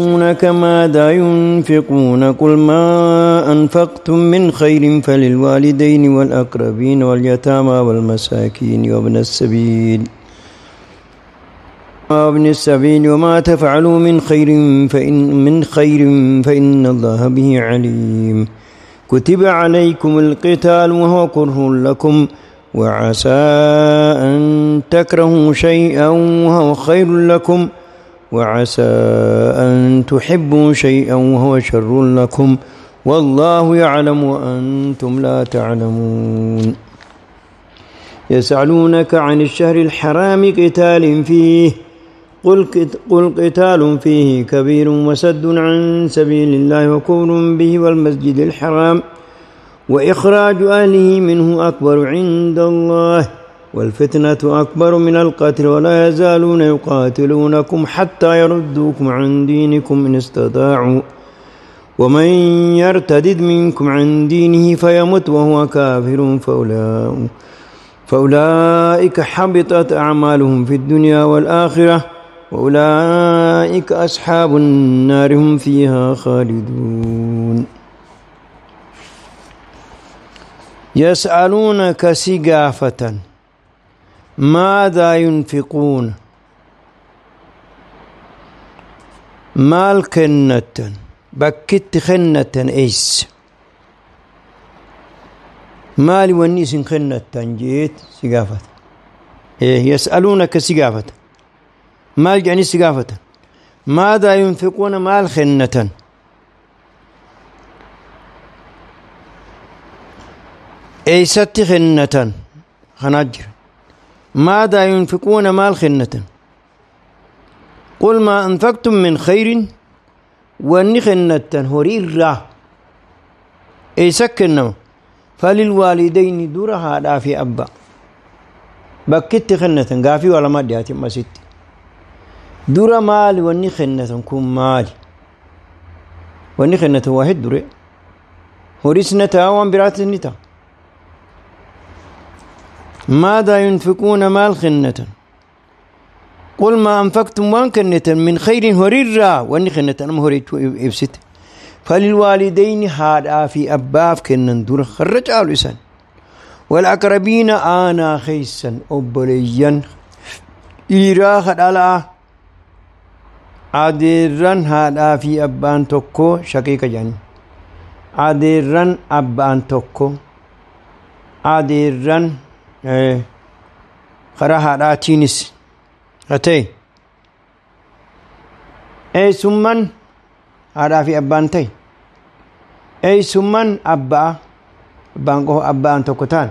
يسألونك ماذا ينفقون قل ما أنفقتم من خير فللوالدين والأقربين واليتامى والمساكين وابن السبيل وما تفعلوا من خير فإن الله به عليم. كتب عليكم القتال وهو كره لكم وعسى أن تكرهوا شيئا وهو خير لكم وعسى أن تحبوا شيئا وهو شر لكم والله يعلم وأنتم لا تعلمون. يسألونك عن الشهر الحرام قتال فيه قل قتال فيه كبير وسد عن سبيل الله وكفر به والمسجد الحرام وإخراج أهله منه أكبر عند الله والفتنة أكبر من القتل ولا يزالون يقاتلونكم حتى يردوكم عن دينكم إن استطاعوا ومن يرتد منكم عن دينه فيمت وهو كافر فأولئك حبطت أعمالهم في الدنيا والآخرة وأولئك أصحاب النار هم فيها خالدون. يسألونك si gaafatan ماذا ينفقون maal kennatan, bakkitti kennatan eessa, maali wanni isin kennatan jeet si gaafata. يسألونك si gaafata maal jedhanii si gaafatan? ماذا ينفقون maal kennatan? Eessatti kennatan? Kanaa jira. ماذا ينفقون maal kennatan? قل ما أنفقتم من خير wanni kennatan horii irraa eessa kennama? فللوالدين dura haadhaa fi abbaa. Bakkitti kennatan gaafii waa lama dhiyaate masitti. Dura maali wanni kennatan kun? Maali wanni kennatan? Waa heddure, horiis na ta'a, waan biraatis ni ta'a. ماذا ينفقون maal kennatan? قل ما أنفقتم waan kennatan من خير horii irraa wanni kennatan amma horii ibsite فللوالدين haadhaa fi abbaaf kennan dura harra caalu isan والأقربين aanaa keeysan, obboleeyyan dhiiraa kadhalaa, adeerran haadhaa fi abbaan tokko shaqiiqa jedhanii, adeerran abbaan tokko, adeerran karaa haadhaatiinis haa ta'e, eessumman haadhaa fi abbaan ta'e, eessumman abbaa abbaan qofa abbaan tokko ta'an,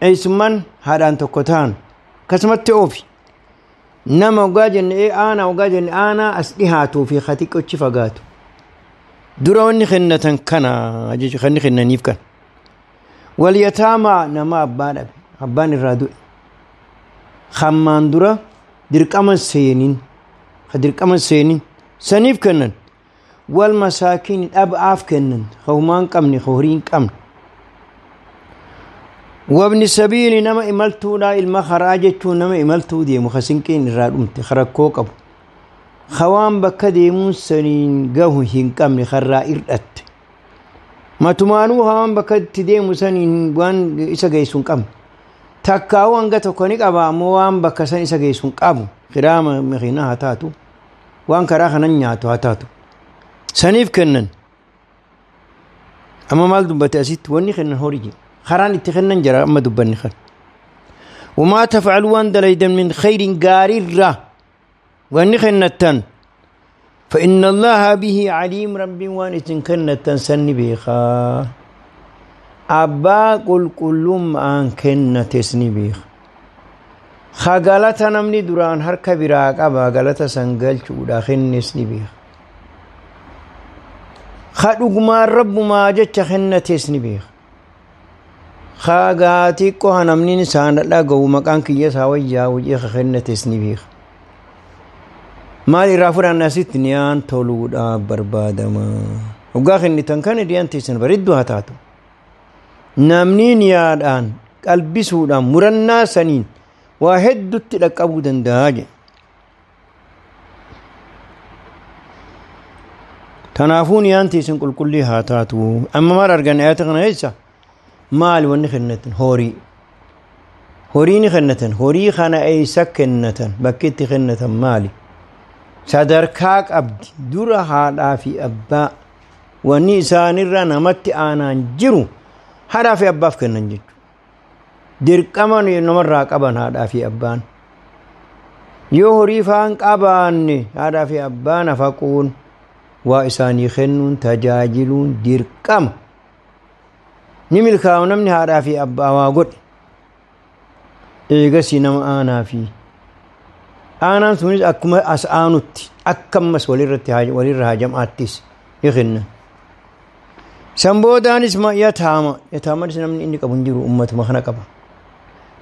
eessumman haadhaan tokko ta'an, akkasumatti oofi. Nama ogaa jenne, aanaa ogaa jenne, aanaa as dhihaatuu fi xiqqochi fagaatu. Dura wanni kennatan kana jechuudha, kan kennaniif kana. واليتامى nama abbaa dhabe, abbaan irraa du'e, hammaan dura dirqama seenin, dirqama seenin saniif kennan. والمساكين dhab'aaf kennan, humaan qabne, horii hin qabne. وابن السبيل nama imaltuudha, ilma karaa jechuun nama imaltuu deemu, ka sinqiin irraa dhumte, rakkoo qabu, hawaan bakka deemuun saniin gahu hin qabne, karraa irdhatte, matumaanuu hawaan bakka itti deemu saniin waan isa geessu hin qabne, takkaa'uu hanga tokko ni qaba ammoo waan bakka san isa geessu hin qabu, kiraama makiinaa haa taatu, waan karaa kanan nyaatu haa taatu, saniif kennan. Amma maal dubbate asitti? Wanni kennan horii, karaan itti kennan jira amma dubbanni kan. وما تفعلوا waan dalaydan من خير gaarirra wanni kennattan فإن الله به عليم rabbiin waan isin kennattan sanni beekaa, abbaa qulqullummaan kennates ni beeka. Ka galata namni duraan harka biraa qaba galata san galchuudha kennes ni beeka. Ka dhugumaan rabbumaa jecha kennates ni beeka. Ka gaatii qoha namni isaan dhaga'u maqaan kiyya isaa wayyaa hojii ka kennates ni beeka. Maal irraa fudhanna asitti? Niyaan toluudhaaf barbaadama. Hoggaa kennitan kana niyaan teessan bareedduu haa taatu. Namni niyaadhaan qalbisuudhaan murannaa saniin waa hedduutti dhaqqabuu danda'a jedhe. Kanaafuu niyaan teessan qulqullii haa taatu. Amma maal arganne ayata kana keessa? Maali wanni kennatan? Horii. Horii ni kennatan. Horii kana eessa kennatan? Bakki itti kennatan maali? Sadarkaa qabdi. Dura haadhaa fi abbaa. Wanni isaanirra namatti aanaan jiru haadhaa fi abbaaf kennan jechuudha. Dirqama namarraa qaban haadhaa fi abbaan. Yoo horii faan qabaanne haadhaa fi abbaan hafaquun waa isaanii kennuun tajaajiluun dirqama. Ni milkaa'u namni haadhaa fi abbaa waa godhe. Eegasii nama aanaa fi aanaan sunis akkuma as aanutti akka ammas walirra haajamaattis ni kenna. San boodaanis yataama yataamanis namni inni qabu hin jiru ummatuma kana qaba.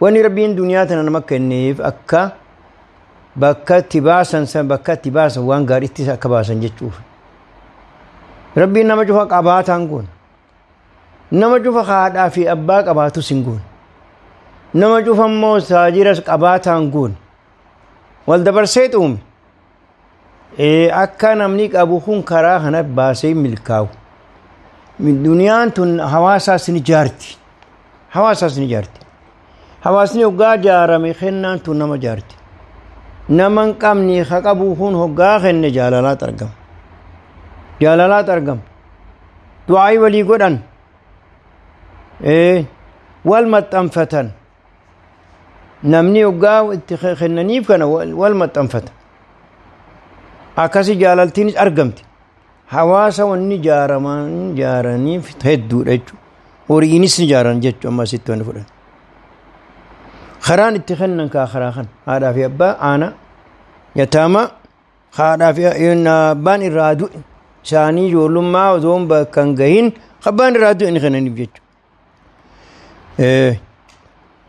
Wanni Rabbiin duniyaa tana nama kenneef akka bakka itti baasan san bakka itti baasan waan gaariittis akka baasan jechuuf. Rabbiin nama cufa qabaataan goone. Nama cufa haadhaa fi abbaa qabaatus hin goone. Nama cufa immoo taajiras qabaataan goone. Wal dabarsee xuume. Akka namni qabu kun karaa kana baasee milkaa'u. Duniyaan tun hawaasaas ni jaarti. Hawaasaas ni jaarti. Hawaasni hoggaa jaarame kennaan tun nama jaarti. Nama hin qabne ka qabu kun hoggaa kenne jaalalaatu argama. Jaalalaatu argama. Du'aayii walii godhan. Wal maxxanfatan. Namni hoggaa itti kennaniif kana wal maxxanfata. Akkasi jaalaltiinis argamti. Hawaasa wanni jaaraman jaaraniif hedduudha jechuudha. Horiinis ni jaaran jechuudha amma asitti wanni fudhan. Karaan itti kennan kaa karaa kan haadhaa fi abbaa aanaa yataama haadhaa fi abbaan irraa du'e isaanii ijoollummaa osoo bakka hin gahin abbaan irraa du'e ni kennaniif jechuudha.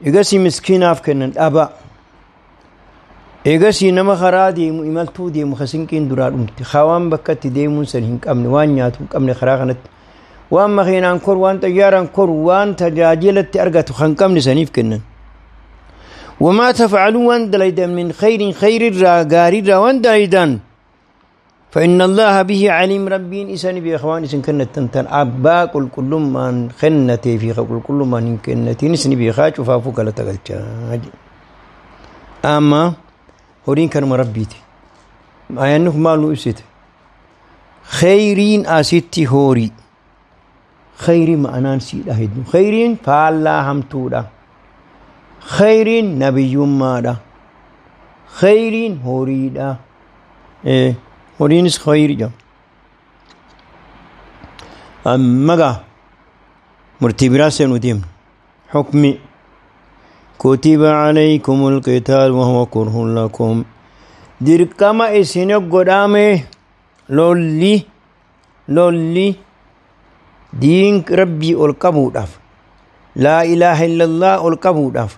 Egasii miskiinaaf kennan dhabaa. Egasii nama karaa deemu imaltuu deemu kasinqiin duraa dhumti. Hawaan bakka itti deemuun san hin qabne waan nyaatu hin qabne karaa kanatti waan makiinaan koru waan xayyaaraan koru waan tajaajilatti argatu kan qabne saniif kennan. وما تفعلوا وان دليدا من خير خير الراغاري وان دليدا فإن الله به عليم. ربين إسان بإخوان إسان كنت تنتن أبا كل كل من خنتي في كل كل من كنتي نسني بإخاج وفافوك لا تقلتاج. أما هورين كانوا مربيتي أيانه مالو إسيت خيرين أسيتي هوري خيري ما أنا نسيت أهدو خيرين فالله هم تودا خيرين نبي مادا خيرين هوريدا هورينس خير جا. أما مرتبرا سنوديم حكمي كتب عليكم القتال وهو كره لكم. dirqama isin godhame lolli lolli diin rabbii ol qabuudhaaf laa ilaaha illallah ol qabuudhaaf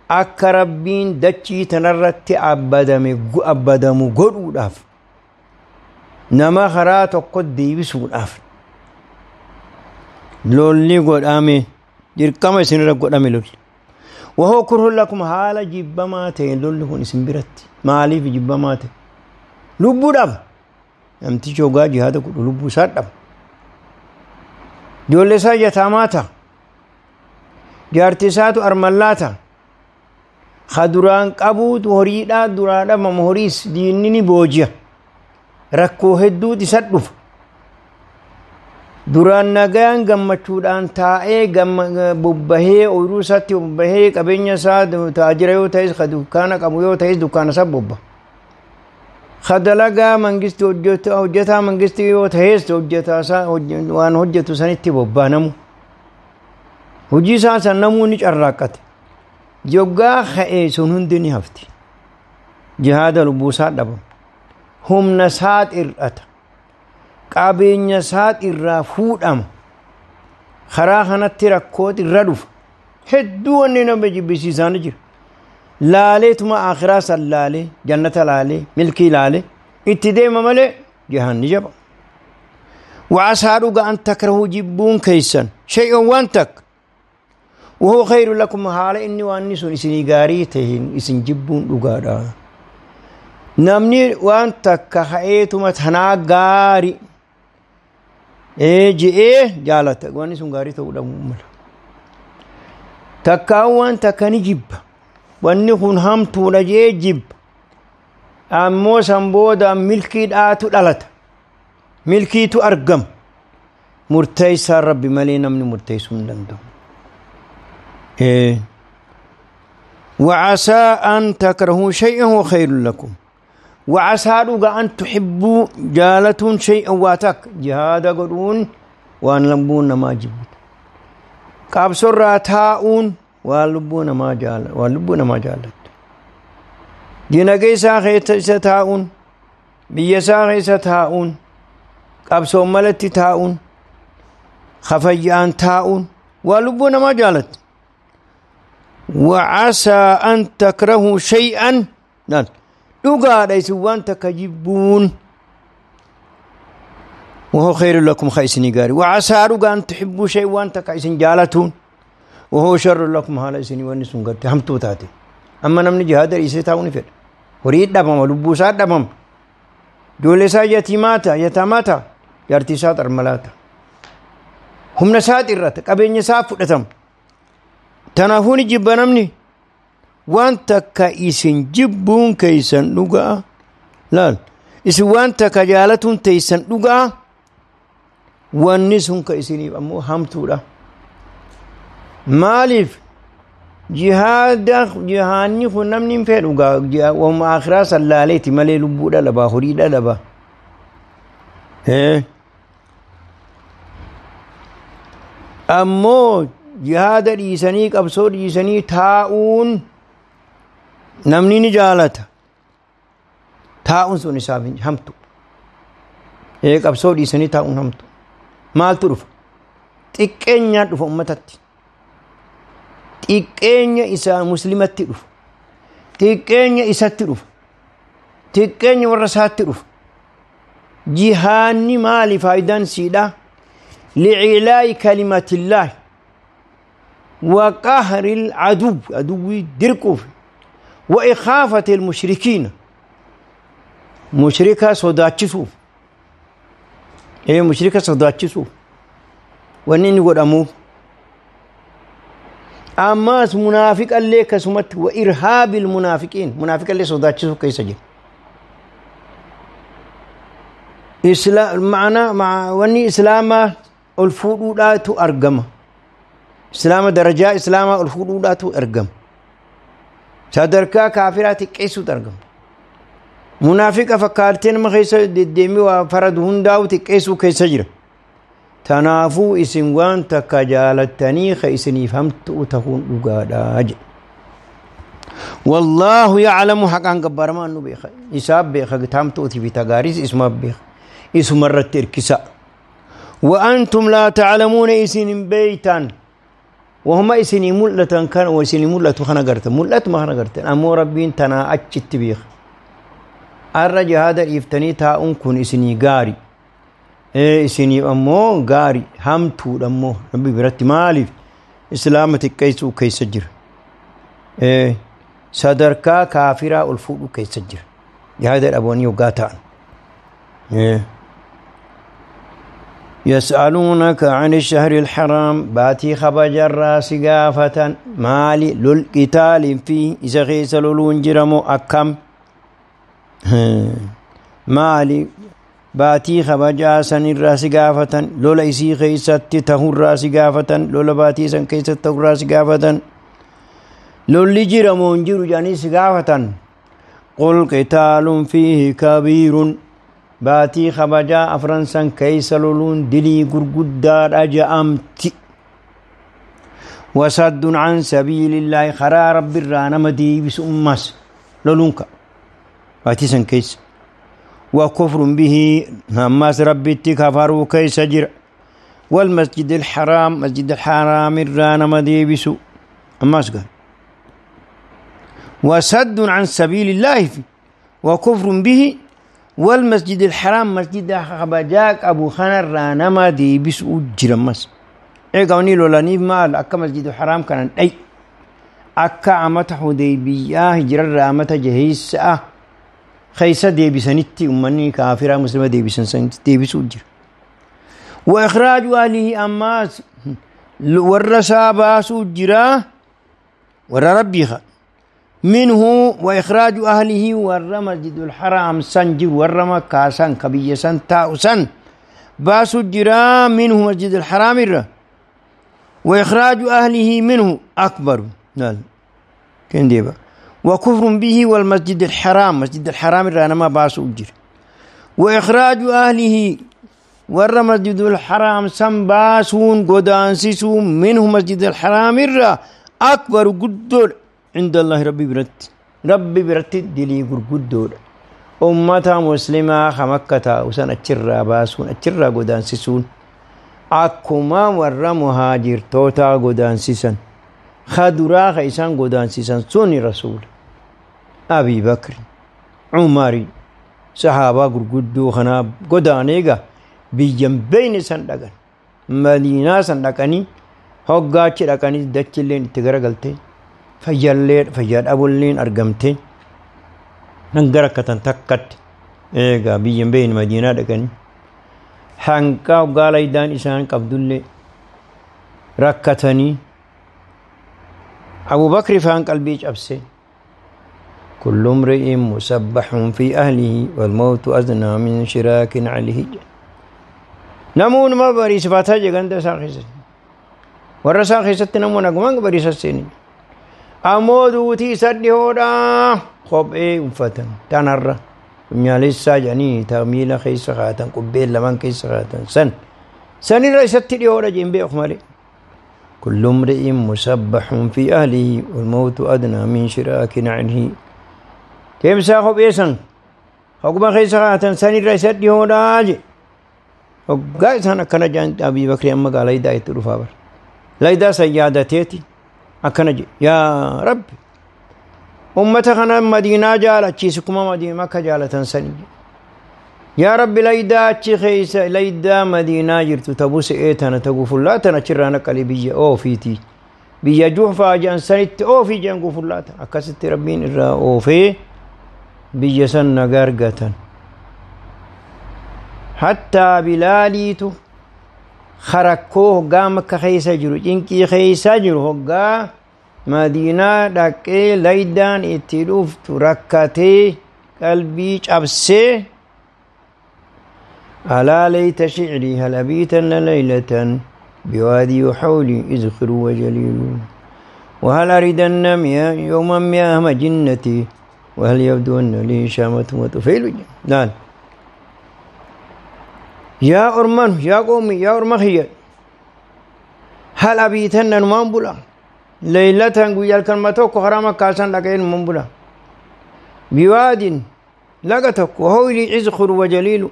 akka rabbiin dachii tanarratti abbadamu godhuudhaaf nama karaa tokko deebisuudhaaf lolli godhame dirqama isinirra godhame lolli. وهو كره لكم حال جبما تين لولي هون اسم برت مالي في جبما تين لبو داب امتي شوغا جهاد لبو سادب جولي سا يتاماتا جارتي ساتو ارملاتا خدران قبوت هوريدا درادا ممهوريس دينني بوجيا ركو هدو دي سدف duraan nagaan gammachuudhaan taa'ee bobbahee ooyiruu isaatti bobbahee qabeenya isaa taajira yoo ta'es ka dukkaana qabu yoo ta'es dukkaana isaa bobba. Ka dalagaa mangistii hojjetaa mangistii yoo ta'es hojjetaa isaa waan hojjetu sanitti bobbaa namu. Hojii isaa san namuu ni carraaqqate. Yoggaa ka'ee sun hundi ni hafti. Jihaada lubbuu isaa dhaba. Humna isaa xir'ata. Qabeenya isaa irraa fuudhama. Karaa kanatti rakkooti irra dhufa. Hedduu wanni nama jibbisiisaan jira. Laaleetuma akhiraa san laalee, jannata laalee, milkii laalee itti deema malee jihaanni jaba. Waasaa dhuga an takrahuu jibbuun keessan shay'an waan takka. وهو خير لكم haala inni waan sun isinii gaarii ta'een isin jibbuun dhugaadha. Namni waan takka ka'eetuma tanaa gaarii Je'ee jaalata. Wanni sun gaarii ta'uu dhabuu mala. Takkaan waan takka ni jibba. Wanni kun hamtuudha je'ee jibba. Ammoo san booda milkiidhaatu dhalata. Milkiitu argama. Murteessaan Rabbi malee namni murteessuu hin danda'u. وعسى أن تكرهوا شيئا هو خير لكم وعسى أن تحبوا جالة شيئا واتك جهاد قدون وأن لبون ما جبت قابسر تاؤون وأن ما جال وأن ما جالت دينجي ساخي تاؤون بيساخي تاؤون قابسو ملت تاؤون خفيان تاؤون وأن ما جالت وعسى أن تكرهوا شيئا نعم لقى ليس وان تكجبون وهو خير لكم خيسني قاري وعسى رقى أن تحبوا شيئا وان تكعسن جالتون وهو شر لكم هالا إسني وانسون قرتي همتو تاتي أما نمني جهاد رئيسي تاوني فير وريد دبم ولبوسات دبم دولسا يتيماتا يتاماتا يارتسات أرملاتا هم نسات إراتك أبين يساف فتتم تنافوني جبا نمني وانت كايسن جبون كيسن لغا لا إسن وانت كجالتون تيسن لغا وانسون كيسني أمو همتو لا مالف جهاد جهاني خنمني فين لغا وهم آخرا سلاليتي مالي لبودا لبا خريدا لبا أمو جهاد dhiisanii qabsoo dhiisanii taa'uun namni ni jaalata. Taa'uun sun isaaf hamtu. Qabsoo dhiisanii taa'uun hamtu. Maaltu dhufa? Xiqqeenyaan dhufa uummatatti. Xiqqeenya isaa muslimatti dhufa. Xiqqeenya isatti dhufa. Xiqqeenya warra isaatti dhufa. Jihaanni maali faayidaan siidha? Li'ilaa'i kalimatillaahi. وقهر العدو عدو درقوف وإخافة المشركين مشركة صداتشسوف إيه مشركة صداتشسوف ونين يقول أمو أماس منافق اللي كسمت وإرهاب المنافقين منافق اللي صداتشسوف كيس جي إسلام معنا مع وني إسلام الفروضات أرقمه إسلام درجة إسلام الفروضات أرقم صدرك كافرات كيسو ترقم منافق فكارتين مخيس ديمي وفرد هنداو تكيسو كيسجر تنافو إسنوان تكجالتني خيسني فهمت تكون لقاداج والله يعلم حقا قبرمان بيخ إساب بيخ تامتو في تغاريس اسمه بيخ اسم مرة تركسا وأنتم لا تعلمون إسن بيتا وهم إسني ملة كان وإسني ملة خنا قرت ملة ما خنا قرت أمو ربين تنا أتش تبيخ الرجع هذا يفتني تا أنكون إسني قاري إيه إسني أمو قاري هم تود أمو ربي برت مالي إسلامتك كيس وكيس سجر إيه صدرك كافرة الفوق كيس سجر هذا الأبوني وقاتان إيه يسألونك عن الشهر الحرام باتي خبج الراس قافة مالي للقتال فيه إذا خيس لولون جرمو أكم مالي باتي خبج سن الراس قافة لولا إسي خيست تهو الراس قافة لولا باتي سن خيست تهو الراس قافة لولي جرمو انجر جانيس قافة قل قتال فيه كبير باتي خبجا أفرنسا كيس لولون دلي قرقدار أجأمتي وصد عن سبيل الله خرا رب الرانا مدي بس أمس لولونك باتي سن كيس وكفر به هماس ربي كفروا كيس جر والمسجد الحرام مسجد الحرام الرانا مدي بس أمس قال وصد عن سبيل الله وكفر به والمسجد الحرام مسجد خبجاك أبو خنر رانما دي بس أجرمس إيه قوني لولاني مال أكا مسجد الحرام كان أي أكا عمت حديبية هجر رامت جهيس خيسة دي بسنتي أمني كافرة مسلمة دي بسنتي دي بس أجر وإخراج أهله أماس ورسا باسو جرا ور ربيها منه وإخراج أهله ور مسجد الحرام سنجر ور مكة سن كبية سن تاء سن باسو جرا منه مسجد الحرام الر وإخراج أهله منه أكبر كنديبا وكفر به والمسجد الحرام مسجد الحرام الر ما باسو جر وإخراج أهله ور مسجد الحرام سن باسون قدانسيسون منه مسجد الحرام الر أكبر قدر عند الله ربي برت ربي برت دلي قدر أمة مسلمة خمكة وسن أتشرا باسون أتشرا قدانسيسون أكما ور مهاجر توتا قدانسيسن خدرا خيسان قدانسيسن سوني رسول أبي بكر عمري صحابة قدو خناب قدانيغا بيجنبين سندقن مدينة سندقني هقاتش دقني دچلين تغرغلتي فيالين فيال أبولين أرقمتي ننقركة تكت إيغا بيجنبين مدينة دقني حنقا وقال إيدان إسان قبدولي ركتني أبو بكر فان قلبيج أبسي كل امرئ مسبح في أهله والموت أدنى من شراك عليه نمون ما بريس فاتها جغند ساخيست ورا ساخيست نمون أقوان بريس السيني أمودوتي سدي هودا خب إيه وفتن تنرى مياليسا جاني تاميلا خيس خاتن قبيل لمن كيس خاتن سن سن رئيس تدي هودا جنبي أخمالي كل امرئ مسبح في أهله والموت أدنى من شراك عنه تمسا خب إيه حكم خيس خاتن سن رئيس تدي هودا جي وقال أنا كان جان أبي بكر أما قال ليدا يترفع ليدا سيادتي أكنج يا رب أمتك أنا مدينة جالة تشيسكما مدينة مكة جالة تنسني يا رب ليدا تشيخيس ليدا مدينة جرت تبوس إيتنا تقول لا تنا قلبي أو فيتي بيجوه فاجان سنت أو في جان قفلات أكست ربين الرا أو في بيجسن نجارجة حتى بلاليتو خركوه قام كخيسة جرو جنكي خيسة جرو هقا مدينة دكي ليدان اتلوف تركتي قلبي أبسي ألا ليت شعري هل أبيتن ليلة بوادي حولي إذخر وجليل وهل أردن يوما مياه مجنتي وهل يبدون لي شامة وطفيل نعم يا أرمان يا قومي يا أرمخية هل أبيتن نمامبولا ليلة قيال كلمتوك حرامك كاسان لكين نمامبولا بواد لقتك وهولي عزخر وجليل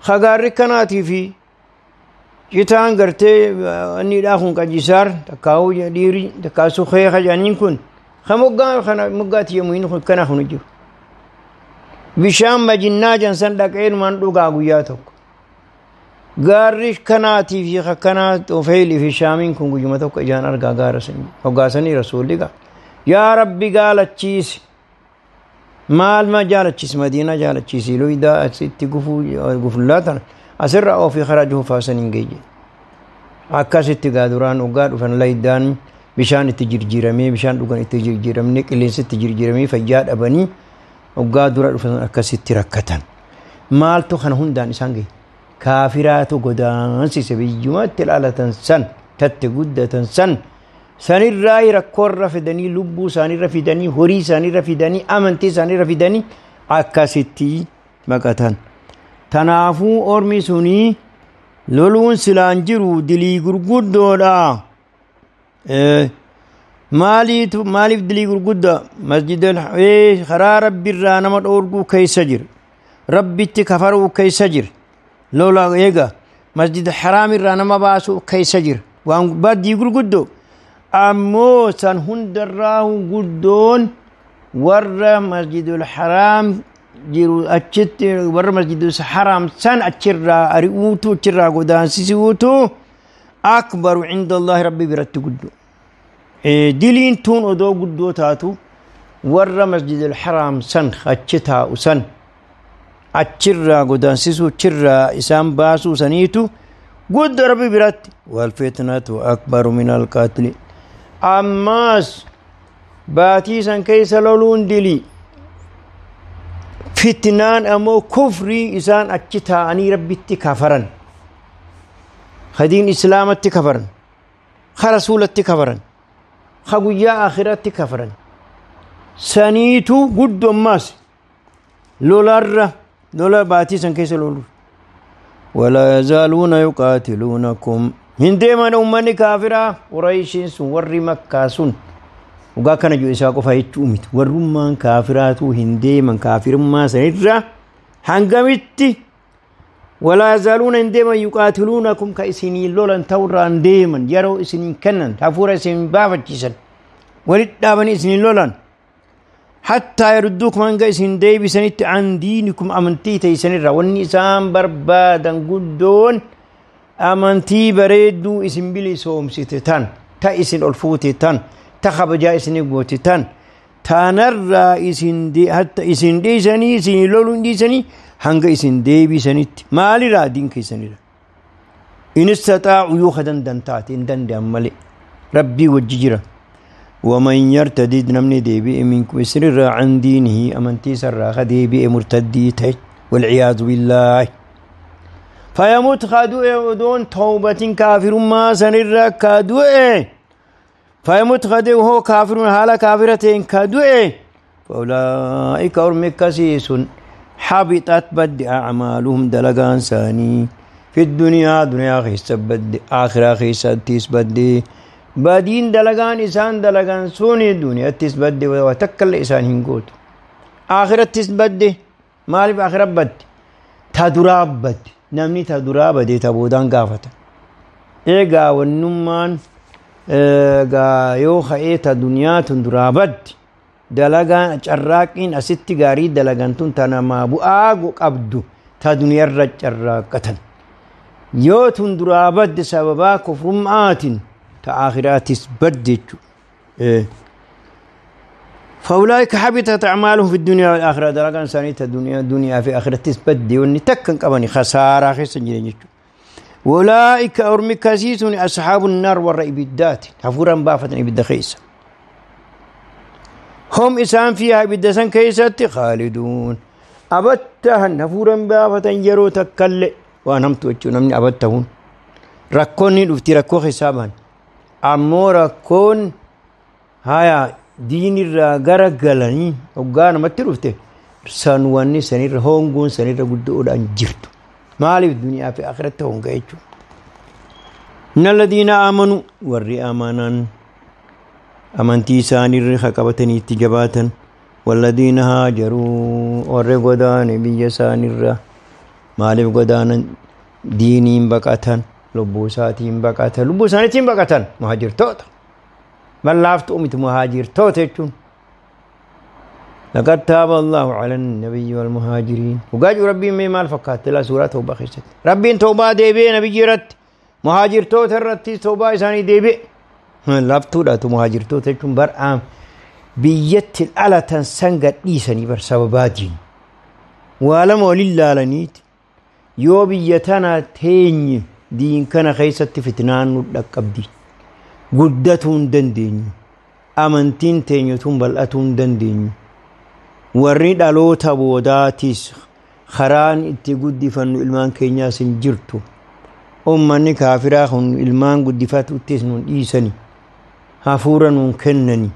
خقاركناتي في جيتان قرتي أني لاخون كجسار تكاو جديري تكاسو خيخ جانين كن خمقا خمقاتي يمين خن كنا خنجو بشام مجنة جنسان لكين من لقا قياتك غارش كناتي في خكنات وفيلي في شامين كن قجمتك جان أرقا غارسني وقاسني رسولي يا ربي قالت تشيس مال ما جالت تشيس مدينة جالت تشيس لو إذا أسيت قفو قفلاتنا أسر أو في خراجه فاسنين جيجي أكاسيت قادران وقاد وفن ليدان بشان تجرجيرمي بشان لقان تجرجيرمي كلينس تجرجيرمي فجاد أبني وقادران وفن أكاسيت ركتن مالتو خن هندان إسانجي كافرات قدان سيسبيجمات تلالة سن تتقدة سن سن الرأي ركور رفدني لبو سن رفدني هوري سن رفدني أمنتي سن رفدني أكاسيتي مكتن تنافو أرمي سوني لولون سلانجرو دلي غرغود دولا مالي مالي دلي غرغود مسجد خرا ربي رانا مدورغو كيسجر ربي تكفرو كيسجر لولا إيجا مسجد الحرام رانا ما باسو كيسجر وان بدي غرغودو أمو سن هندراه غدون ور مسجد الحرام جيرو أشت ور مسجد الحرام سن أشرا أريوتو أشرا قدان سيسوتو أكبر عند الله ربي برت قدو دلين تون أدو قدو تاتو ور مسجد الحرام سن أشتها وسن أشرا قدان سيسو أشرا إسام باسو سنيتو Guddoo Rabbi biratti. Walfitnatu akbaru min alqatli. Ammaas baatii san keessa loluun dilii. Fitnaan ammoo kufrii isaan achi taa'anii Rabbitti kafaran. Hadiin Islaamatti kafaran. Ka Rasuulatti kafaran. Ka guyyaa akhiratti kafaran. Saniitu guddoo ammaas lolarra lola baatii san keessa lolu. Walaa yazaaluuna yuqaatiluunakum. Hin deeman uummanni kaafiraa Qurayshiin sun warri Makkaa sun dhugaa kana jiru isaa qofa jechuu miti. Warrummaan kaafiraatuu hin deeman kaafirummaa sanirra hangamitti walaa yazaaluuna hin deeman yuqaatiluunakum ka isinii lolan ta'urraa hin deeman yeroo isiniin kennan hafuura isin baafachiisan walitti dhaabanii isiniin lolan. Hattaa yarudduukum hanga isin deebisanitti an diinikum amantii teessanirra wanni isaan barbaadan guddoon amantii bareedduu isin bilisoomsite tan ta isin ol fuute tan ta kabajaa isin goote tan tanarraa isin hatta isin dhiisanii isin loluun dhiisanii hanga isin deebisanitti maalirraa diin keessanirra. In istaxaa'u yoo ka dandan taate hin danda'an malee Rabbii wajji jira. ومن يرتد نمني ديبئ منكم سر عن دينه أمنتي سر خديبئ مرتدي والعياذ بالله فيموت خدوء دون توبة كافر ما سنر كدوء فيموت خدوء هو كافر حال كافرة كدوء فأولئك أرمكسيس حبطت بد أعمالهم دلقان ساني في الدنيا دنيا خيس بد آخرة خيس تيس بد badiin dalagaan isaan dalagan suni duniyaattis badde waa takka illee isaan hin gootu. Akhirattis badde maaliif akhira badde? Ta duraa badde namni ta duraa badee ta boodaan gaafata. Egaa wannummaan egaa yoo ka'ee ta duniyaa tun duraa badde dalagaan carraaqqiin asitti gaarii dalagan tun ta namaa bu'aa qabdu ta duniyaarra carraaqqatan. Yoo tun duraa badde sababaa kufrummaatiin تآخراتس بدت. فأولئك حبطت أعمالهم في الدنيا والآخرة درجة إنسانية الدنيا دنيا في آخرتس بدي وإني تكن قبني خسارة خسن وأولئك أرمي كاسيسون أصحاب النار والرئيبدات حفورا بافة إبدا خيسة هم إسان فيها إبدا سن كيسة خالدون أبتهن حفورا بافة يرو تكل وأنهم توجون من أبتهن ركوني لفتي ركو حسابا ammoo rakkoon haya diinirraa gara galanii hoggaa namatti dhufte san wanni sanirra hongoon sanirra guddoodhaan jirtu. Maaliif duniyaa fi akhiratti honga jechuudha. Inna alladhiina aamanu warri amanan amantii isaaniirra qabatanii itti jabaatan walladhiina haajaruu warri godaane biyya isaaniirra maaliif godaanan diiniin baqatan. Lubbuu isaatiin baqatan lubbuu isaaniitiin baqatan muhaajirtoota mallaaftu miti muhaajirtoota jechuun. Laqad taaba Allahu ala nabiyyi wal muhaajiriin. Dhugaajuu Rabbiin mee maal fakkaatte laa suuraa tawbaa keessatti. Rabbiin tawbaa deebi'ee nabiyyi irratti muhaajirtoota irratti tawbaa isaanii deebi'e. Laaftuudhaatu muhaajirtoota jechuun bar'aam biyyatti dhalatan san gadhiisanii bar sababaatiin. Waa lama waliin laalaniiti yoo biyya tana teenye diin kana keessatti fitnaan nu dhaqqabdi. Guddatuu hin dandeenyu. Amantiin teenyutuun bal'atuu hin dandeenyu. Warri dhaloota boodaatis karaan itti guddifannu ilmaan keenyaas hin jirtu. Uummanni kaafiraa kun ilmaan guddifatuttis nuun dhiisani. Hafuura nuun kennani.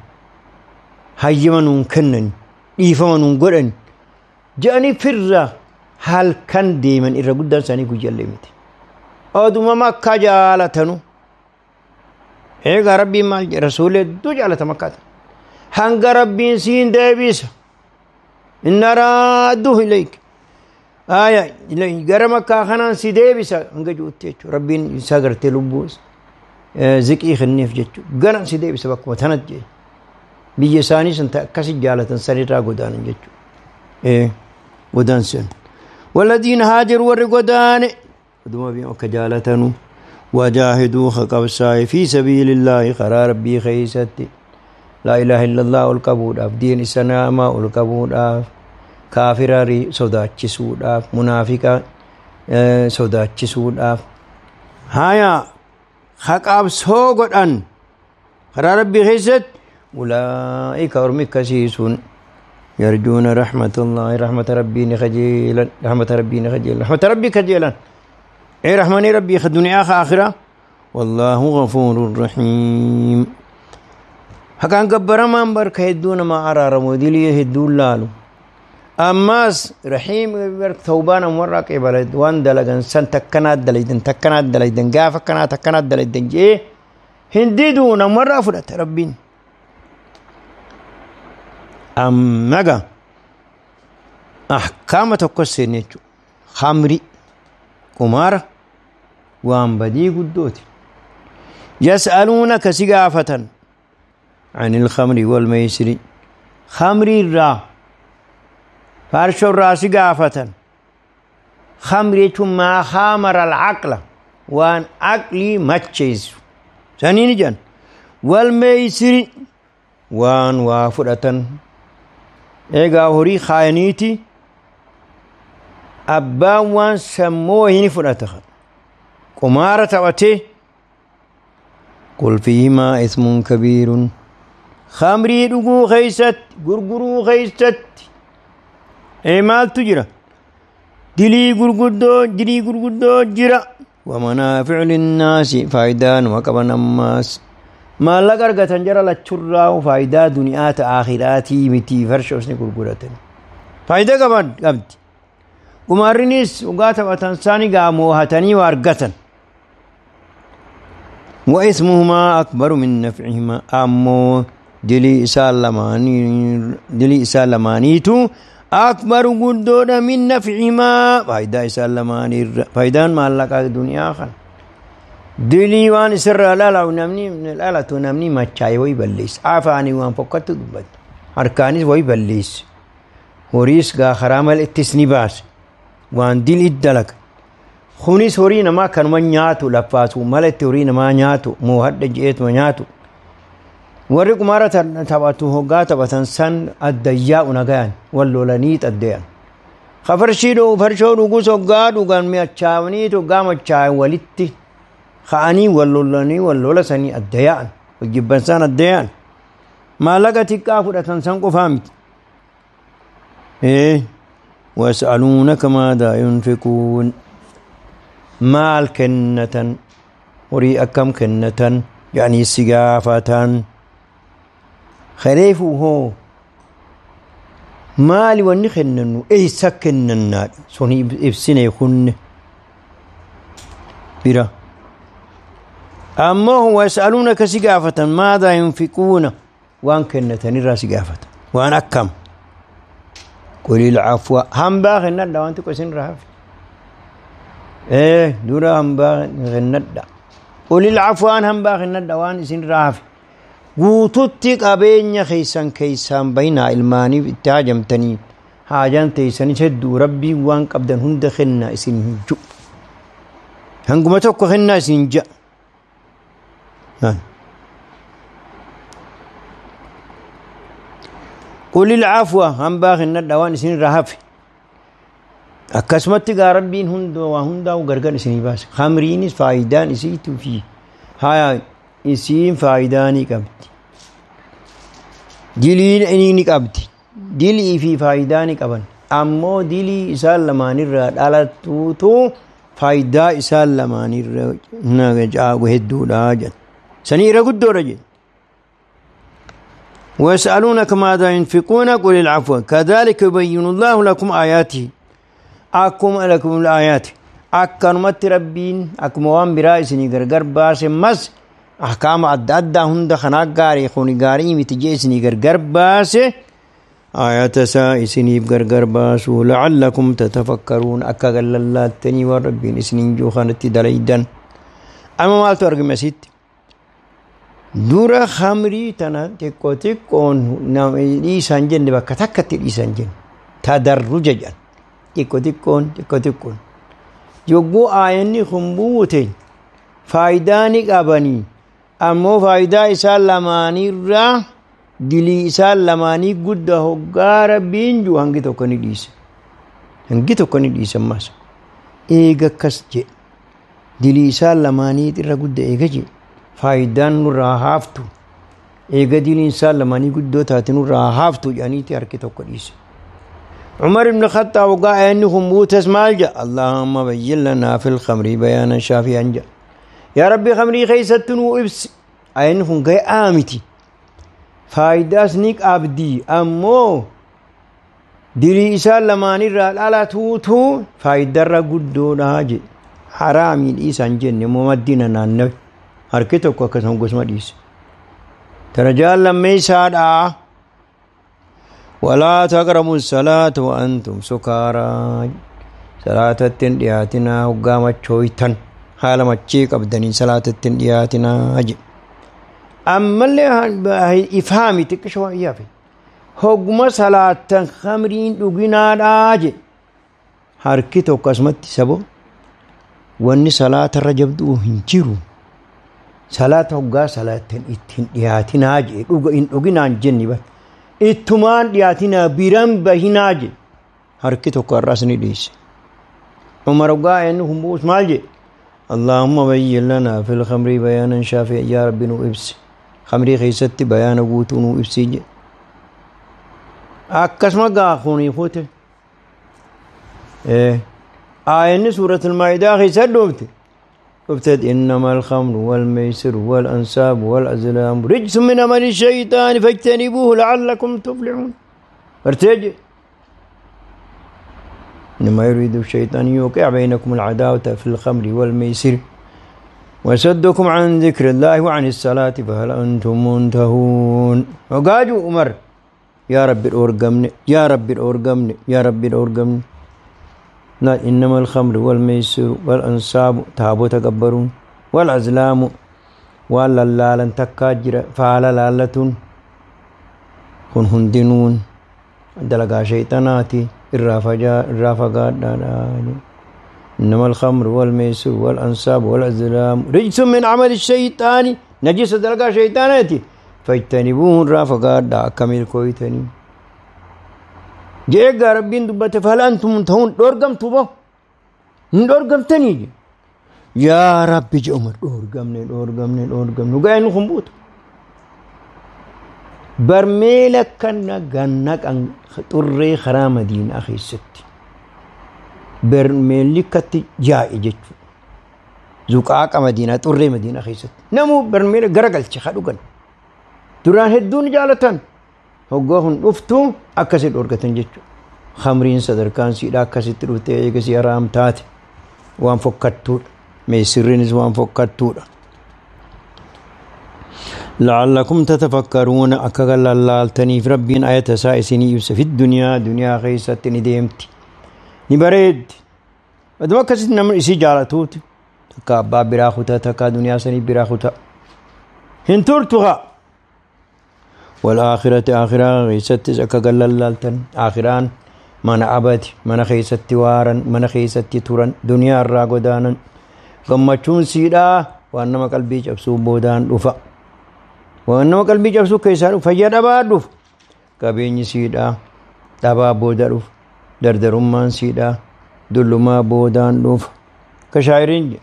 Hayyama nuun kennani. Dhiifama nuun godhani. Jedhanii firra halkan deeman irra guddaan isaanii guyyaallee miti. Oduma Makkaa jaalatanu. Egaa Rabbiin maal jedha? Rasuulli hedduu jaalata Makkaata. Hanga Rabbiin siin deebisa. Inna raadduhu ilayk. Aya gara Makkaa kanaan si deebisa hanga jirutti jechuudha. Rabbiin isaa gartee lubbuu ziqii kenneef jechuudha. Gara si deebisa bakkuma tanatti jedhe. Biyya isaanii sun akkasi jaalatan sanirraa godaanan jechuudha. Godaansan. Walladhiina haajaru warri godaane. Oduma biyya akka jaalatanu wajaahiduu qabsaa'e fi sabiilillaahi karaa Rabbii keessatti laa ilaaha illallah ol qabuudhaaf diin islaamaa ol qabuudhaaf kaafira sodaachisuudhaaf munaafiqa sodaachisuudhaaf Haya haqaabsoo godhan karaa rabbii keessatti ulaa'ika ormi akkasii sun yarjuuna rahmatullahi rahmata rabbii ni kajeelan rahmata rabbii ni kajeelan rahmata rabbii kajeelan ee rahmanii rabbii ka duniyaa ka akhiraa wallaahu ghafuurun rahiim. Haqaan gabbaramaan barka hedduu namaa araaramu dilii hedduun laalu. Ammaas rahiim tawbaa namarraa qeebala waan dalagan san takkanaa dalaydan takkanaa dalaydan gaafa akkanaa takkanaa dalaydan jee hin diduu namarraa fudhata rabbiin. Ammaga ahkaama tokko seenne jechuudha. Khamri qumaara waan badii guddooti. Yas'aluunaka si gaafatan عن الخمر والميسر خمر الرا فارش الراس قافة خمر ما خامر العقل وان عقلي ما تشيز سنين جن والميسر وان وافرة ايغا هوري خاينيتي أبا وان سموه فرأتها قمارة وتي قل فيهما إثم كبير خمري dhuguu keessatti gurguruu keessatti ee maaltu jira dilii gurguddoo jira wamanaaficu linnaasi faayidaa numa qaban ammaas maallaqa argatan jara lachurraa faayidaa duniyaa ta aakhiraatii miti farshoosni gurguratan faayidaa qaban qabdi qumaarrinis dhugaa taphatan isaanii gaa moohatanii waa argatan وإثمهما أكبر من نفعهما أمو دلي إسالمانيتو أكبر قدود من نفعهما فايدة إسالماني فايدان ما لك الدنيا خل دلي وان سر لا لا ونمني من الآلة ونمني ما تشاي ويبليس عفاني وان فقط دبت أركانيس ويبليس هوريس غا خرام الاتسني باس وان دل إدلك kunis horii namaa kanuma nyaatu laffaasu malatti horii namaa nyaatu moohadha je'eetuma nyaatu warri qumaara taphatu hoggaa taphatan san addayyaa'u nagayan wal lolanii xaddayan kafarshii farshoo dhugus hoggaa dhugan machaa'anii hoggaa machaa'an walitti ka'anii wal lolanii wal lola sanii addayaa'an wal san addayaa'an maallaqa xiqqaa fudhatan san qofaa miti. ويسألونك ماذا ينفقون maal kennatan horii akkam kennatan jedhanii si gaafatan kareefuu hoo maali wanni kennannu eessa kennannaadha sun ibsine kunne bira ammoo wayasaluunaka si gaafatan maadaa yunfiquuna waan kennatanirraa si gaafatan waan akkam qul ilcafwa hambaa kennadha waan xiqqo isinirraa hafe dura hambaa kennadha qul ilcafwaan hambaa kennadha waan isinirraa hafe guututti qabeenya keessan keessaan bayinaa ilmaaniif itti haajamtanii haajaan teessanis hedduu rabbiin waan qabdan hunda kennaa isin hin ji'u hanguma tokko kennaa isin hin ja'a qul ilcafwa hambaa kennadha waan isinirraa hafe akkasumatti gaa rabbiin hunda waa hundaa'u gargar isinii baase khamriinis faayidaan isiituu fi haya isiin faayidaa ni qabdi dilii ni qabdi dilii fi faayidaa ni qaban ammoo dilii isaan lamaanirraa dhalattuutu faayidaa isaan lamaanirra caagu hedduudha jedha sanii irra guddoodha jedha ويسألونك ماذا ينفقون قل العفو كذلك يبين الله لكم آياته أكم لكم الآيات أكنمت ربين أكم وان برا إسني غرغر باس مس أحكام أدى هند خناق غاري خوني غاري متجي إسني غرغر باس آيات سا إسني غرغر باس لعلكم تتفكرون أكا الله تني وربين إسني جو خانتي دليدن أما مالتو أرقم أسيت dura khamrii tana xiqqoo xiqqoon dhiisan jenne bakka takkatti dhiisan jenne tadarruja jedhan xiqqoo xiqqoon xiqqoo xiqqoon yogguu aayanni kun buute faayidaa ni qabanii ammoo faayidaa isaan lamaanirraa dilii isaan lamaanii guddaa hoggaa rabbiin jiru hangi tokko ni dhiise hangi tokko ni dhiise ammas eega akkas jedhe Dilii isaan lamaanii irra gudda eega jee faayidaan nurraa haaftu eega diliin isaan lamaanii guddoo taate nurraa haaftu jedhaniiti harki tokko dhiise. Umar ibn Khattaab waggaa ayanni kun buutes maal jedha? Allahumma bayyin lanaa fil khamrii bayaanan shaafiyan jedha. Yaa Rabbi khamrii keessatti nuu ibsi. Ayanni kun ga'aa miti. Faayidaas ni qabdi ammoo dilii isaan lamaanirraa dhalatuutu faayidarra guddoodha jedhe. Haraamii dhiisan jenne immoo maddiina naannawe harki tokko akkasuma gosuma dhiise. Darajaan lammeessaadha. Walaa taqrabu salaata wa antum sukaaraa. Salaatatti hin dhiyaatinaa hoggaa machooytan haala machii qabdanii salaatatti hin dhiyaatinaa jedhe. Ammallee ifaami xiqqisho waan iyaafe. Hogguma salaattan khamriin dhuginaadhaa jedhe. Harki tokko asumatti sabo wanni salaatarra jabduu hin jiru. Salaata hoggaa salaattan ittiin dhiyaatinaa jedhe dhuga hin dhuginaan jenni bara. Ittumaan dhiyaatinaa biran bahinaa jedhe. Harki tokko har'as ni dhiise. Umar hoggaa inni kun bu'us maal jedhe? Allahumma bayyin lanaa fil khamrii bayaanan shaafi'a yaa Rabbi nuu ibsi. Khamrii keessatti bayaana guutuu nuu ibsi jedhe. Akkasuma gaa kunii fuute. Aayanni suuratul maa'idaa keessatti dhufte. Dhufteet innamal khamru wal meeysiru wal ansaabu wal azlaamu rijsun min amali shaytaani fajtanibuuhu la'allakum tuflixuun. Bartee jedhe. إنما يريد الشيطان يوقع بينكم العداوة في الخمر والميسر ويصدكم عن ذكر الله وعن الصلاة فهل أنتم منتهون. وقاجوا عمر يا رب الأورقمني يا رب الأورقمني يا رب الأورقمني. لا إنما الخمر والميسر والأنصاب تابوا تكبرون والأزلام ولا لا تكاجر فعل لالة كن هندنون دلقا شيطاناتي الرافقات. إنما الخمر والميسر والأنصاب والأزلام رجس من عمل الشيطان نجس دلقا شيطاناتي فاجتنبوه الرافقات دا كمل كويتني. جيغا ربين دبت فهل أنتم منتهون دورقم توبة دورقم تاني يا ربي جي عمر دورقمني دورقمني دورقمني وقاين خنبوت برميلك كنا جنك أن تري خرام دين أخي الست برميلك جاء جت زقاق مدينة تري مدينة أخي الست نمو برميل غرقل خدوغن duraan hedduun jaalatan hoggaa kun dhuftu akkasitti dhorkatan jechuudha. Khamriin sadarkaan siidhaa akkasitti dhuftee eegasii haraam taate waan fokkattuudha. Meesirriinis waan fokkattuudha. La'allakum tatafakkaruuna akka lallaaltaniif rabbiin ayata isaa isinii ibsa fi duniyaa duniyaa keessatti ni deemti. Ni bareeddi. Aduma akkasitti namni isii jaalatuuti. Takka abbaa biraa kutaa takka duniyaa sanii biraa kutaa. Hin turtu haa. والآخرة آخرة خيست أكجلالتن آخران من أبد من خيست وارن من خيست تورن دنيا الراغدان قمتشون سيدا وأنما قلبي جبسو بودان رفا وأنما قلبي جبسو كيسان فجر أباد رف قبيني سيدا دابا بودا رف دردرمان سيدا دلما بودان رف كشاعرين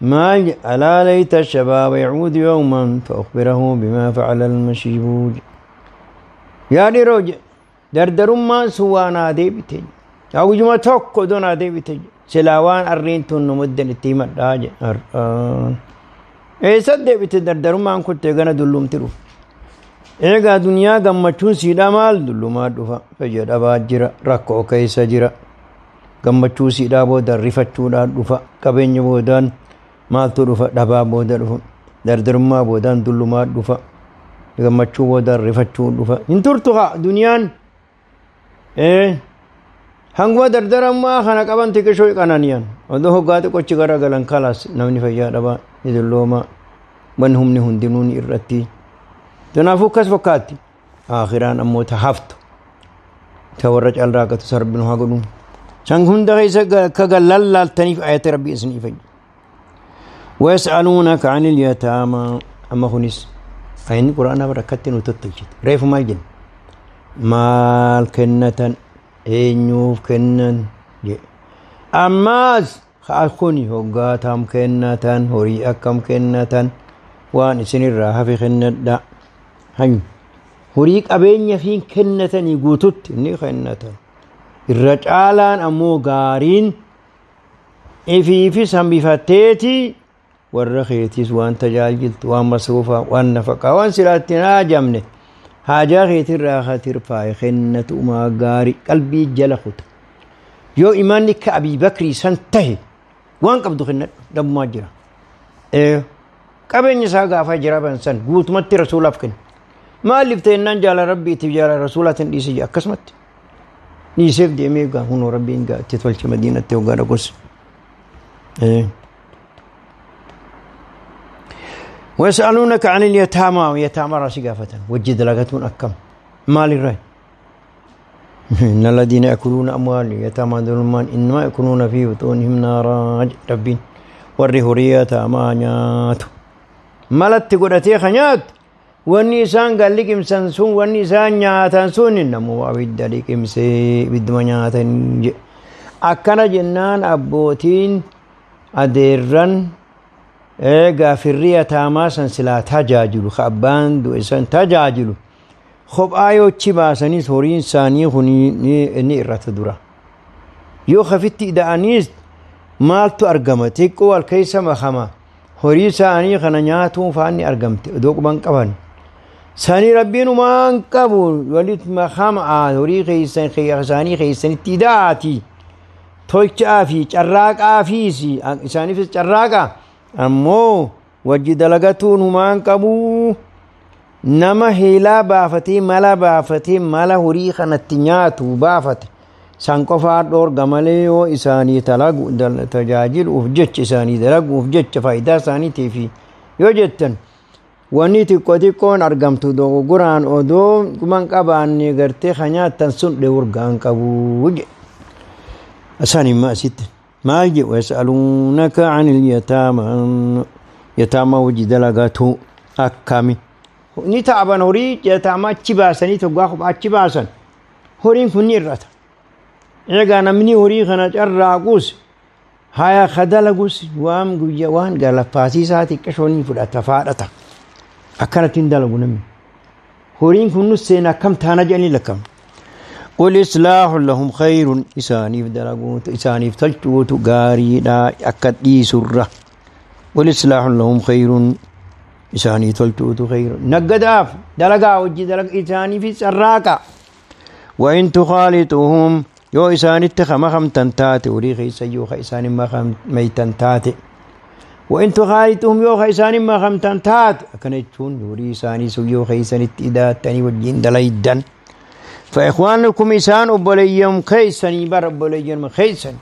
ما ألا ليت الشباب يعود يوما فأخبره بما فعل المشيبوج. يا ديروج دردرما سوانا ديبتين أو جمع توكو دونا ديبتين سلاوان أرين تون مدن التيمة داج إيه سد ديبت دردرما كنت غنا دلوم ترو إيغا دنيا غمچون سيدا مال دلوما دوفا فجر أباجرا ركو كيسا جرا غمچو سيدا بودا رفتشو دوفا قبين بودان maaltu dhufa dhabaa booda dhufa dardarummaa boodaan dullumaa dhufa gammachuu boodaan rifachuu dhufa hin turtu haa duniyaan hanguma dardarummaa kana qaban xiqqishoo qananiyan odoo hoggaa xiqqochi garagalan kalaas namni fayyaa dhabaa ni dulloomaa wanni humni hundinuu ni irratti kanaafuu akkas fakkaatti aakhiraan ammoo ta haftu ta warra calraaqatu sarbinu haa godhu san hunda keessa akka gallallaaltaniif ayata rabbii isinii fayyu. ويسألونك عن اليتامى أما خنيس أين القرآن بركة وتتجد ريف ما الجن مال كنة إنيوف كنن أماز Kuni hoggaatam kennatan horii akkam kennatan waan isinirraa hafe kennadha. Horii qabeenya fi kennatanii guututti ni kennatan. Irra caalaan ammoo gaariin ifiifis hambifatteeti warra keetiis waan tajaajiltu waan masruufaa waan nafaqaa waan silaatti hin haajamne haajaa keetirraa hatirfaaye kennatu umaa gaarii qalbii jala kuta. Yoo imaanni akka Abii Bakrii san tahe waan qabdu kennadhu dhabbumaa jira. Qabeenya isaa gaafa jira san guutumatti rasuulaaf kenna. Maaliif ta'ennaan jaala rabbiitiif jaala rasuulaatiin dhiise jira akkasumatti. Dhiiseef deemee gaa hunoo rabbiin gaa itti tolche madiinatti hoggaa dhaqus. ويسألونك عن اليتامى يتامى راسي قافة وجد لقتون أكم مال الرأي إن الذين يأكلون أموال اليتامى ظلما إنما يأكلون في بطونهم نارا ربين warri yataamaa nyaatu. Malatti godhatee ka nyaatu wanni isaan gan liqimsan sun wanni isaan nyaatan sun namuu abidda liqimsee ibidduma nyaatan jedhe. Akkana jennaan abbootiin adeerran gaafirri yataamaa san silaa tajaajilu ka abbaan du'e san tajaajilu kophaa yoo achi baasanis horiin isaanii kun ni irrata dura. Yoo kafitti ida'aniis maaltu argama xiqqoo wal keessa makama horii isaanii kana nyaatuun faan ni argamte odoo quban qaban. Sanii rabbiin waan qabu walitti makama horii keessan isaanii keessanitti ida'aati. Tolchaa fi carraaqaa fiis isaaniifis carraaqa ammoo wajji dalagatuun humaan qabu nama heelaa baafatee mala baafatee mala horii kanatti nyaatu baafate san qofaa dhoorga malee yoo isaanii tajaajiluuf jecha isaanii dalaguuf jecha faayidaa isaaniitiif yoo jettan wanni xiqqoo xiqqoon argamtu dogoggoraan odoo quban qabaanne gartee ka nyaattan sun dhoorgaan qabu jedhe. Asaan imma asitti maal jedhu yasaluunaka anil yataama yataama hojii dalagatu akkami ni ta'aban horii yataama achi baasanii toggaa kophaa achi baasan horiin kun ni hir'ata. Egaa namni horii kana carraaquus haya ka dalagus waan guyyaa waan galaffaasiisaa xiqqashoo ni fudhata faadhata. Akkanatti hin dalagu namni. Horiin kun nus seena akkam taana jedhanii lakkaa'amu. قل إصلاح لهم خير إسانيف دلقوت إسانيف تلتوت غاريدا أكد سرة قل إصلاح لهم خير إساني تلتوت خير نقداف دلقا وجي دلق إسانيف سراكا وإن تخالطهم يو إساني اتخما خمتن تاتي ولي خيسا يو خيساني ما خم ميتن تاتي وإن تخالطهم يو خيساني ما خمتن تاتي أكنتون يوري إساني سو يو خيساني اتداتني وجين دليدن فإخوانكم إسان أبوليهم خيسني بر أبوليهم خيسن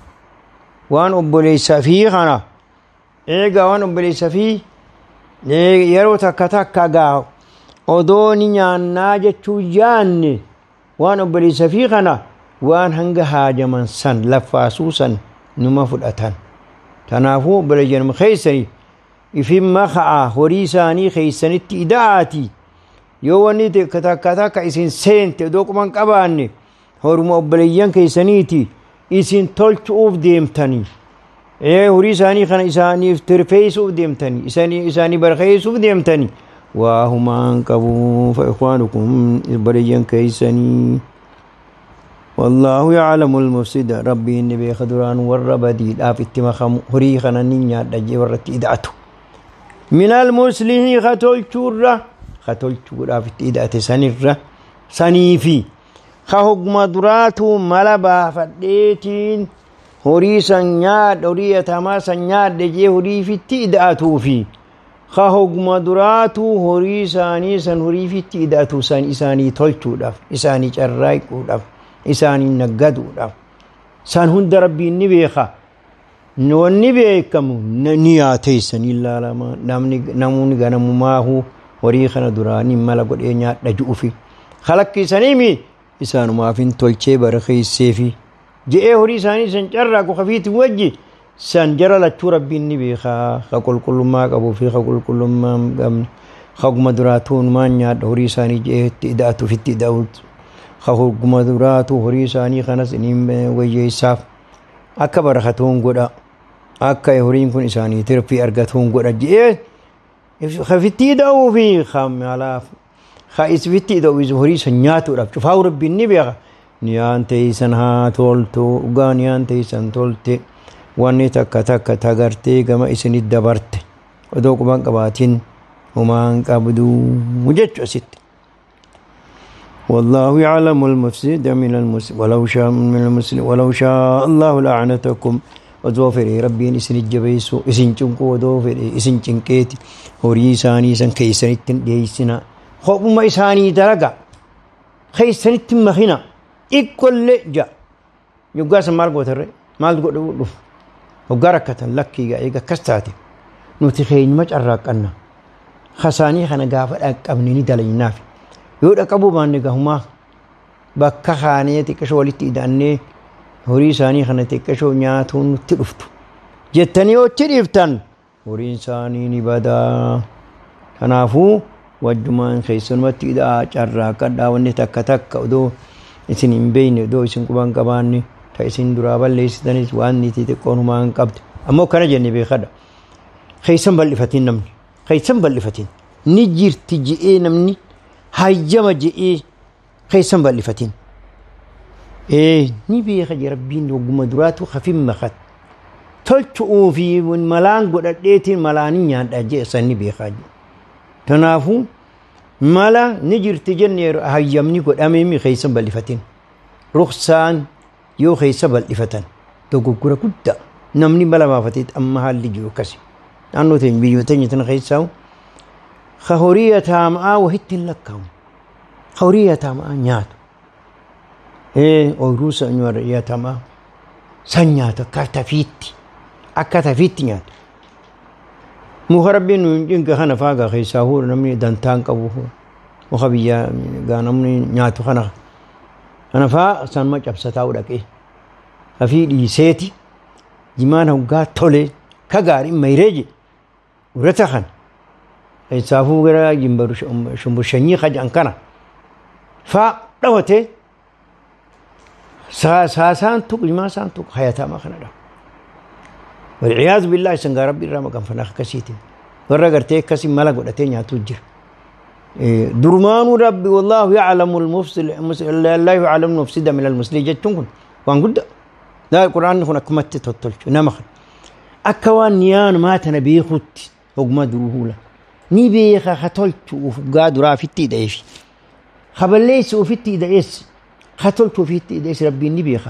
وان أبولي سفيخنا إيغا وان أبولي سفي يرو تكا تكا غاو أدوني نيانا جتشو جاني وان أبولي سفيخنا وان هنغ هاجمان سن لفاسوسا نما فلأتان تنافو أبوليهم خيسني إفما خعا هوريساني خيسني اتداعاتي yoo wanni takka takka isin seente odoo quban qabaanne horuma obboleeyyan keessaniiti isin tolchuuf deemtanii horii isaanii kana isaaniif tirfeessuuf deemtanii isaanii barkeessuuf deemtanii waa humaan qabu fa ikhwaanukum obboleeyyan keessanii والله يعلم المفسد ربي إني بيخ duraan warra badiidhaaf itti makamu horii kana ni nyaadha jee warratti ida'atu من المسلمين katolchuurra katolchuudhaaf itti ida'ate sanirra saniifi ka hogguma duraatu mala baafadheetiin horii san nyaadha horii yatamaa san nyaadhe jee horiifitti ida'atuufi ka hogguma duraatu horii isaanii san horiifitti ida'atu san isaanii tolchuudhaaf isaanii carraaquudhaaf isaanii naggaduudhaaf san hunda rabbiin ni beeka. Wanni beekamu ni yaateessanii ilaalama namni ganamumaahu horii kana duraanii mala godhee nyaadha ju'ufi kalakkisaniimi isaanumaaf hin tolchee barkeesseefi je'ee horii isaanii san carraaqu kafiitiin wajji san jara lachuu rabbiin ni beekaa ka qulqullummaa qabuu fi ka qulqullummaa hin qabne haguma duraatuun maan nyaadha horii isaanii je'ee itti ida'atuuf itti ida'uut haguma duraatu horii isaanii kanas inni wayyeessaaf akka barakatuun godha. Akka horiin kun isaanii tirfii argatuun godha je'ee kafittii da'uu fi kamalaaf isfitti da'uu horii san nyaatuudhaaf cufaa'u rabbiin ni beeka. Niyaan teeysan haa toltu dhugaa niyaan teeysan tolte wanni takka takka tagartee gama isinit dabarte odoo quban qabaatin homaan qabduu jechu asitti. والله يعلم المفسد من المسلم ولو شاء من المسلم ولو شاء الله لعنتكم odoo fedhe rabbiin isin ijjabeessu isin cinquu odoo fedhe isin cinqeeti horii isaanii san keeysanitti hin dhiyeessina kophuma isaanii dalaga keeysanitti hin makina ikkollee ja yoggaa san maal gootarre maal godhu dhufu hoggaa rakkatan lakkii eega akkas taate nuti keenyuma carraaqqanna kasaanii kana gaafa dhaqqabne ni dalaynaaf yoo dhaqqabuu baanne gahumaa bakka kaanee xiqqashoo walitti ida'annee horii isaanii kana xiqqashoo nyaatuun nutti dhuftu jettanii yoo itti dhiiftan horiin isaanii ni badaa. Kanaafuu wajjumaan keessumatti ida'aa carraaqqadhaa wanni takka takka odoo isin hin beekne odoo isin quban qabaanne ta isin duraa balleessitanis waan niitii xiqqoon humaa hin qabdu. Ammoo kana jenne beekadha. Keessan bal'ifatiin namni keessan bal'ifatiin ni jirti je'ee namni hayyama je'ee keessan bal'ifatiin. Ni beeka je rabbiin hogguma duraatu hafin makat tolchu'uu fi malaan godhadheetiin malaanii nyaadha jee san ni beekaa je. Kanaafuu mala ni jirti jenne hayyamni godhamee keessa bal'ifatin. Ruksaan yoo keessa bal'ifatan dogoggora guddaa namni mala baafateet amma haalli jiru akkasi. Naannoo teenya biyyoota teenya tana keessaa ka horii yataamaa wahitti hin lakkaa'u. Ka horii yataamaa nyaatu. Ooyiruu yatamaa san nyaatu akka tafiitti nyaatu. Muka rabbiin nu cinqa kana faagaa keessaa fuudha namni dantaa hin qabu muka biyyaa gaa namni nyaatu kana kana faa sanuma cabsataa dhaqee hafii dhiiseeti jimaan hoggaa tole ka gaariin mayree jedhe urata kana keessaafuu gara shumbushanyii kajan kana faa dhawatee saasaan tuqu jimaa saan tuqu hayatamaa kana dhawu. والعياذ بالله سنغا ربي الرحمة كان فناخ كسيتي ورا غرتي كسي ملا غدتي نياتو جير درمان ربي والله يعلم المفسد لا يعلم المفسد من المسلم جتون وان قد لا القرآن هنا كمت تتلش نمخ اكوان نيان ما تنبي خت هغما دروهولا ني بيخ خطلت وفقاد رافتي دايش خبليس وفتي دايس خطلت وفتي دايس ربي ني بيخ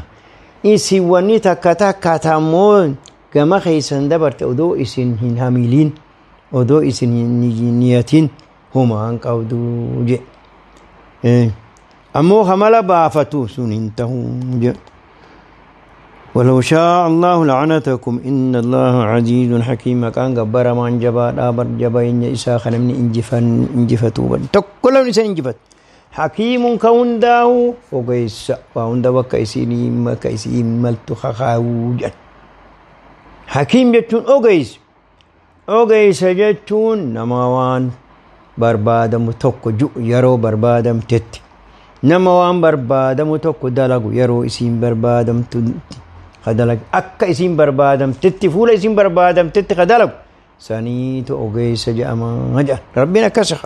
إنسي وني تكا تكا تامون gama keessan dabarte odoo isin hin hamiliin odoo isin hin niyatin homaa hin qabdu je. Ammoo hamala baafatu sun hin tahu je. ولو شاء الله لعنتكم إن الله عزيز حكيم كان جبر من جبا دابر جبا إن إسا خنمني إنجفن إنجفتو بل تكلم إنسان إنجفت حكيم كون داو وقيس وعند وكيسيني ما كيسين ملت خخاوجا حكيم جتون أوغيس أوغيس جتون نماوان بربادم توكو جو يرو بربادم تت نماوان بربادم توكو دلقو يرو إسين بربادم تت خدلق أكا إسين بربادم تت فول إسين بربادم تت خدلق سنيت أوغيس جأما ربنا كسخ.